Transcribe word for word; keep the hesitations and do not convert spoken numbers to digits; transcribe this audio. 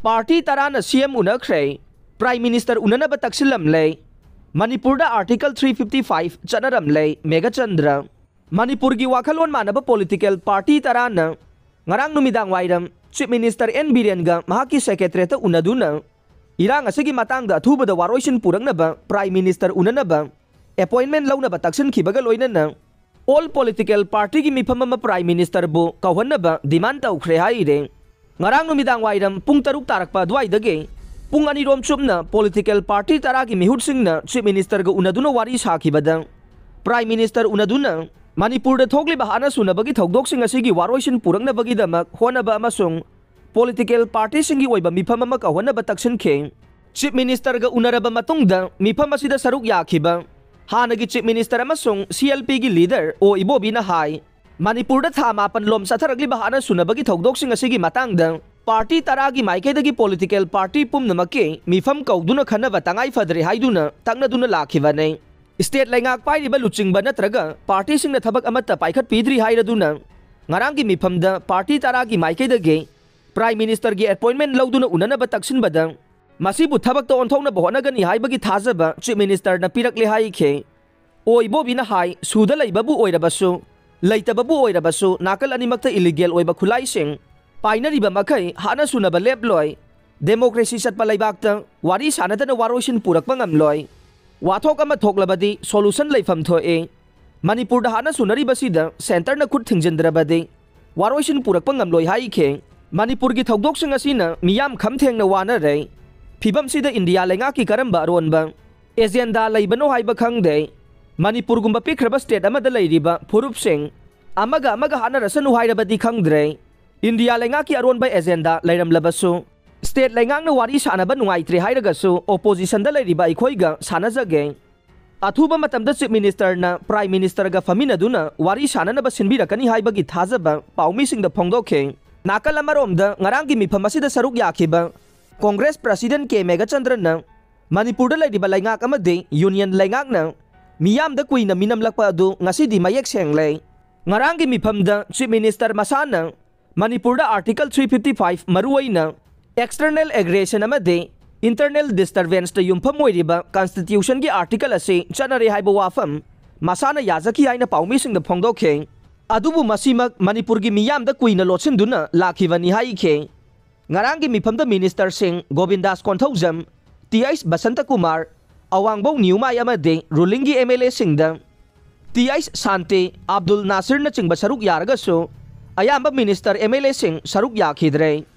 Party ꯇꯔꯥꯅ C M ꯎꯅꯈ꯭ꯔꯦ꯫ Prime minister ꯎꯅꯅꯕ ꯇꯛꯁꯤꯜꯂꯝꯂꯦ꯫ ꯃꯅꯤꯄꯨꯔꯗ ꯑꯥꯔꯇꯤꯀꯜ ꯊ꯭ꯔꯤ ꯐꯤꯐꯇꯤ ꯐꯥꯏꯚ ꯆꯠꯅꯔꯝꯂꯦ꯫ ꯃꯦꯘꯆꯟꯗ꯭ꯔ꯫ ꯃꯅꯤꯄꯨꯔꯒꯤ ꯋꯥꯈꯜꯂꯣꯟ ꯃꯥꯟꯅꯕ ꯄꯣꯂꯤꯇꯤꯀꯦꯜ ꯄꯥꯔꯇꯤ ꯇꯔꯥꯅ ꯉꯔꯥꯡ ꯅꯨꯃꯤꯗꯥꯡ ꯋꯥꯏꯔꯝ ꯆꯤꯐ ꯃꯤꯅꯤꯁꯇꯔ ꯑꯦꯟ ꯕꯤꯔꯦꯟꯒ ꯃꯍꯥꯛꯀꯤ ꯁꯦꯀ꯭ꯔꯦꯇꯔꯤꯌꯦꯠꯇ ꯎꯅꯗꯨꯅ ꯏꯔꯥꯡ ꯑꯁꯤꯒꯤ ꯃꯇꯥꯡꯗ ꯑꯊꯨꯕꯗ ꯋꯥꯔꯣꯏꯁꯤꯟ ꯄꯨꯔꯛꯅꯕ ꯄ꯭ꯔꯥꯏꯝ ꯃꯤꯅꯤꯁꯇꯔ ꯎꯅꯅꯕ ꯑꯦꯄꯣꯏꯟꯃꯦꯟ ꯂꯧꯅꯕ ꯇꯛꯁꯤꯟꯈꯤꯕꯒ ꯂꯣꯏꯅꯅ ꯑꯣꯜ ꯄꯣꯂꯤꯇꯤꯀꯦꯜ ꯄꯥꯔꯇꯤꯒꯤ ꯃꯤꯐꯝ ꯑꯃ ꯄ꯭ꯔꯥꯏꯝ ꯃꯤꯅꯤꯁꯇꯔꯕꯨ ꯀꯧꯍꯟꯅꯕ ꯗꯤꯃꯥꯟ ꯇꯧꯈ꯭ꯔꯦ ꯍꯥꯏꯔꯦ꯫ ꯉꯔꯥꯡ ꯅꯨꯃꯤꯗꯥꯡ ꯋꯥꯏꯔꯝ ꯄꯨꯡ ꯇꯔꯨꯛ ꯇꯥꯔꯛꯄ ꯑꯗꯨꯋꯥꯏꯗꯒꯤ ꯄꯨꯡ ꯑꯅꯤꯔꯣꯝ ꯆꯨꯞꯅ ꯄꯣꯂꯤꯇꯤꯀꯦꯜ ꯄꯥꯔꯇꯤ ꯇꯔꯥꯒꯤ ꯃꯤꯍꯨꯠꯁꯤꯡꯅ ꯆꯤꯐ ꯃꯤꯅꯤꯁꯇꯔꯒ ꯎꯅꯗꯨꯅ ꯋꯥꯔꯤ ꯁꯥꯈꯤꯕꯗ ꯄ꯭ꯔꯥꯏꯝ ꯃꯤꯅꯤꯁꯇꯔ ꯎꯅꯗꯨꯅ ꯃꯅꯤꯄꯨꯔꯗ ꯊꯣꯛꯂꯤꯕ ꯍꯥꯠꯅ ꯁꯨꯅꯕꯒꯤ ꯊꯧꯗꯣꯛꯁꯤꯡ ꯑꯁꯤꯒꯤ ꯋꯥꯔꯣꯏꯁꯤꯟ ꯄꯨꯔꯛꯅꯕꯒꯤꯗꯃꯛ ꯍꯣꯠꯅꯕ ꯑꯃꯁꯨꯡ ꯄꯣꯂꯤꯇꯤꯀꯦꯜ ꯄꯥꯔꯇꯤꯁꯤꯡꯒꯤ ꯑꯣꯏꯕ ꯃꯤꯐꯝ ꯑꯃ ꯀꯧꯍꯟꯅꯕ ꯇꯛꯁꯤꯟꯈꯤ꯫ ꯆꯤꯐ ꯃꯤꯅꯤꯁꯇꯔꯒ ꯎꯅꯔꯕ ꯃꯇꯨꯡꯗ ꯃꯤꯐꯝ ꯑꯁꯤꯗ ꯁꯔꯨꯛ ꯌꯥꯈꯤꯕ ꯍꯥꯟꯅꯒꯤ ꯆꯤꯐ ꯃꯤꯅꯤꯁꯇꯔ ꯑꯃꯁꯨꯡ ꯁꯤ ꯑꯦꯜ ꯄꯤꯒꯤ ꯂꯤꯗꯔ ꯑꯣ ꯏꯕꯣꯕꯤꯅ ꯍꯥꯏ, ꯃꯅꯤꯄꯨꯔꯗ ꯊꯥ ꯃꯥꯄꯟ ꯂꯣꯝ ꯆꯠꯊꯔꯛꯂꯤꯕ ꯍꯥꯠꯅ ꯁꯨꯅꯕꯒꯤ ꯊꯧꯗꯣꯛꯁꯤꯡ ꯑꯁꯤꯒꯤ ꯃꯇꯥꯡꯗ ꯄꯥꯔꯇꯤ ꯇꯔꯥꯒꯤ ꯃꯥꯏꯀꯩꯗꯒꯤ ꯄꯣꯂꯤꯇꯤꯀꯦꯜ ꯄꯥꯔꯇꯤ ꯄꯨꯝꯅꯃꯛꯀꯤ ꯃꯤꯐꯝ ꯀꯧꯗꯨꯅ ꯈꯟꯅꯕ ꯇꯉꯥꯏ ꯐꯗ꯭ꯔꯦ ꯍꯥꯏꯗꯨꯅ ꯇꯛꯅꯗꯨꯅ ꯂꯥꯛꯈꯤꯕꯅꯤ꯫ ꯁ꯭ꯇꯦꯠ ꯂꯩꯉꯥꯛ ꯄꯥꯏꯔꯤꯕ ꯂꯨꯆꯤꯡꯕ ꯅꯠꯇ꯭ꯔꯒ ꯄꯥꯔꯇꯤꯁꯤꯡꯅ ꯊꯕꯛ ꯑꯃꯠꯇ ꯄꯥꯏꯈꯠꯄꯤꯗ꯭ꯔꯤ ꯍꯥꯏꯔꯗꯨꯅ ꯉꯔꯥꯡꯒꯤ ꯃꯤꯐꯝꯗ ꯄꯥꯔꯇꯤ ꯇꯔꯥꯒꯤ ꯃꯥꯏꯀꯩꯗꯒꯤ ꯄ꯭ꯔꯥꯏꯝ ꯃꯤꯅꯤꯁꯇꯔꯒꯤ ꯑꯦꯄꯣꯏꯟꯃꯦꯟ ꯂꯧꯗꯨꯅ ꯎꯅꯅꯕ ꯇꯛꯁꯤꯟꯕꯗ ꯃꯁꯤꯕꯨ ꯊꯕꯛꯇ ꯑꯣꯟꯊꯣꯛꯅꯕ ꯍꯣꯠꯅꯒꯅꯤ ꯍꯥꯏꯕꯒꯤ ꯊꯥꯖꯕ ꯆꯤꯐ ꯃꯤꯅꯤꯁꯇꯔꯅ ꯄꯤꯔꯛꯂꯦ ꯍꯥꯏꯈꯤ꯫ ꯑꯣ ꯏꯕꯣꯕꯤꯅ ꯍꯥꯏ, ꯁꯨꯗ ꯂꯩꯕꯕꯨ ꯑꯣꯏꯔꯕꯁꯨ, ꯂꯩꯇꯕꯕꯨ ꯑꯣꯏꯔꯕꯁꯨ, ꯅꯥꯀꯜ ꯑꯅꯤꯃꯛꯇ ꯏꯂꯤꯒꯦꯜ ꯑꯣꯏꯕ ꯈꯨꯠꯂꯥꯏꯁꯤꯡ ꯄꯥꯏꯅꯔꯤꯕ ꯃꯈꯩ ꯍꯥꯠꯅ ꯁꯨꯅꯕ ꯂꯦꯞꯂꯣꯏ꯫ ꯗꯦꯃꯣꯀ꯭ꯔꯦꯁꯤ ꯆꯠꯄ ꯂꯩꯕꯥꯛꯇ ꯋꯥꯔꯤ ꯁꯥꯟꯅꯗꯅ ꯋꯥꯔꯣꯏꯁꯤꯟ ꯄꯨꯔꯛꯄ ꯉꯝꯂꯣꯏ꯫ ꯋꯥꯊꯣꯛ ꯑꯃ ꯊꯣꯛꯂꯕꯗꯤ ꯁꯣꯂꯨꯁꯟ ꯂꯩꯐꯝ ꯊꯣꯛꯏ꯫ ꯃꯅꯤꯄꯨꯔꯗ ꯍꯥꯠꯅ ꯁꯨꯅꯔꯤꯕꯁꯤꯗ ꯁꯦꯟꯇꯔꯅ ꯈꯨꯠ ꯊꯤꯡꯖꯤꯟꯗ꯭ꯔꯕꯗꯤ ꯋꯥꯔꯣꯏꯁꯤꯟ ꯄꯨꯔꯛꯄ ꯉꯝꯂꯣꯏ ꯍꯥꯏꯈꯤ꯫ ꯃꯅꯤꯄꯨꯔꯒꯤ ꯊꯧꯗꯣꯛꯁꯤꯡ ꯑꯁꯤꯅ ꯃꯤꯌꯥꯝ ꯈꯝ ꯊꯦꯡꯅ ꯋꯥꯅꯔꯦ꯫ ꯐꯤꯕꯝꯁꯤꯗ ꯏꯟꯗꯤꯌꯥ ꯂꯩꯉꯥꯛꯀꯤ ꯀꯔꯝꯕ ꯑꯔꯣꯟꯕ ꯑꯦꯖꯦꯟꯗꯥ ꯂꯩꯕꯅꯣ ꯍꯥꯏꯕ ꯈꯪꯗꯦ꯫ ꯃꯅꯤꯄꯨꯔꯒꯨꯝꯕ ꯄꯤꯛꯈ꯭ꯔꯕ ꯁ꯭ꯇꯦꯠ ꯑꯃꯗ ꯂꯩꯔꯤꯕ ꯐꯨꯔꯨꯞꯁꯤꯡ ꯑꯃꯒ ꯑꯃꯒ ꯍꯥꯠꯅꯔꯁꯅꯨ ꯍꯥꯏꯔꯕꯗꯤ ꯈꯪꯗ꯭ꯔꯦ꯫ ꯏꯟꯗꯤꯌꯥ ꯂꯩꯉꯥꯛꯀꯤ ꯑꯔꯣꯟꯕ ꯑꯦꯖꯦꯟꯗꯥ ꯂꯩꯔꯝꯂꯕꯁꯨ ꯁ꯭ꯇꯦꯠ ꯂꯩꯉꯥꯛꯅ ꯋꯥꯔꯤ ꯁꯥꯟꯅꯕ ꯅꯨꯡꯉꯥꯏꯇ꯭ꯔꯦ ꯍꯥꯏꯔꯒꯁꯨ ꯑꯣꯄꯣꯖꯤꯁꯟꯗ ꯂꯩꯔꯤꯕ ꯑꯩꯈꯣꯏꯒ ꯁꯥꯟꯅꯖꯒꯦ꯫ ꯑꯊꯨꯕ ꯃꯇꯝꯗ ꯆꯤꯐ ꯃꯤꯅꯤꯁꯇꯔꯅ ꯄ꯭ꯔꯥꯏꯝ ꯃꯤꯅꯤꯁꯇꯔꯒ ꯐꯝꯃꯤꯟꯅꯗꯨꯅ ꯋꯥꯔꯤ ꯁꯥꯟꯅꯅꯕ ꯁꯤꯟꯕꯤꯔꯛꯀꯅꯤ ꯍꯥꯏꯕꯒꯤ ꯊꯥꯖꯕ ꯄꯥꯎꯃꯤꯁꯤꯡꯗ ꯐꯣꯡꯗꯣꯛꯈꯤ꯫ ꯅꯥꯀꯜ ꯑꯃꯔꯣꯝꯗ ꯉꯔꯥꯡꯒꯤ ꯃꯤꯐꯝ ꯑꯁꯤꯗ ꯁꯔꯨꯛ ꯌꯥꯈꯤꯕ ꯀꯣꯡꯒ꯭ꯔꯦꯁ ꯄ꯭ꯔꯁꯤꯗꯦꯟ ꯀꯦ ꯃꯦꯘꯆꯟꯗ꯭ꯔꯟꯅ ꯃꯅꯤꯄꯨꯔꯗ ꯂꯩꯔꯤꯕ ꯂꯩꯉꯥꯛ ꯑꯃꯗꯤ ꯌꯨꯅꯤꯌꯟ ꯂꯩꯉꯥꯛꯅ ꯃꯤꯌꯥꯝꯗ ꯀꯨꯏꯅ ꯃꯤꯅꯝꯂꯛꯄ ꯑꯗꯨ ꯉꯁꯤꯗꯤ ꯃꯌꯦꯛ ꯁꯦꯡꯂꯦ꯫ ꯉꯔꯥꯡꯒꯤ ꯃꯤꯐꯝꯗ ꯆꯤꯐ ꯃꯤꯅꯤꯁꯇꯔ ꯃꯁꯥꯅ ꯃꯅꯤꯄꯨꯔꯗ ꯑꯥꯔꯇꯤꯀꯜ ꯊ꯭ꯔꯤ ꯐꯤꯐꯇꯤ ꯐꯥꯏꯚ, ꯃꯔꯨꯑꯣꯏꯅ External aggression ꯑꯃꯗꯤ internal disturbanceꯇ ꯌꯨꯝꯐꯝ ꯑꯣꯏꯔꯤꯕ constitutionꯒꯤ article ꯑꯁꯤ ꯆꯠꯅꯔꯦ ꯍꯥꯏꯕ ꯋꯥꯐꯝ ꯃꯁꯥꯅ ꯌꯥꯖꯈꯤ ꯍꯥꯏꯅ ꯄꯥꯎꯃꯤꯁꯤꯡꯗ ꯐꯣꯡꯗꯣꯛꯈꯤ꯫ ꯑꯗꯨꯕꯨ ꯃꯁꯤꯃꯛ ꯃꯅꯤꯄꯨꯔꯒꯤ ꯃꯤꯌꯥꯝꯗ ꯀꯨꯏꯅ ꯂꯣꯠꯁꯤꯟꯗꯨꯅ ꯂꯥꯛꯈꯤꯕꯅꯤ ꯍꯥꯏꯈꯤ꯫ ꯉꯔꯥꯡꯒꯤ ꯃꯤꯐꯝꯗ minister ꯁꯤꯡ ꯒꯣꯕꯤꯟꯗꯥꯁ ꯀꯣꯟꯊꯧꯖꯝ, ꯇꯤ ꯑꯩꯆ ꯕꯁꯟꯇꯀꯨꯃꯥꯔ, ꯑꯋꯥꯡꯕꯧ ꯅ꯭ꯌꯨꯃꯥꯏ ꯑꯃꯗꯤ rulingꯒꯤ MLAꯁꯤꯡꯗ ꯇꯤ ꯑꯩꯆ ꯁꯥꯟꯇꯤ, ꯑꯕꯗꯨꯜ ꯅꯥꯁꯤꯔꯅꯆꯤꯡꯕ ꯁꯔꯨꯛ ꯌꯥꯔꯒꯁꯨ ꯑꯌꯥꯝꯕ minister MLAꯁꯤꯡ ꯁꯔꯨꯛ ꯌꯥꯈꯤꯗ꯭ꯔꯦ꯫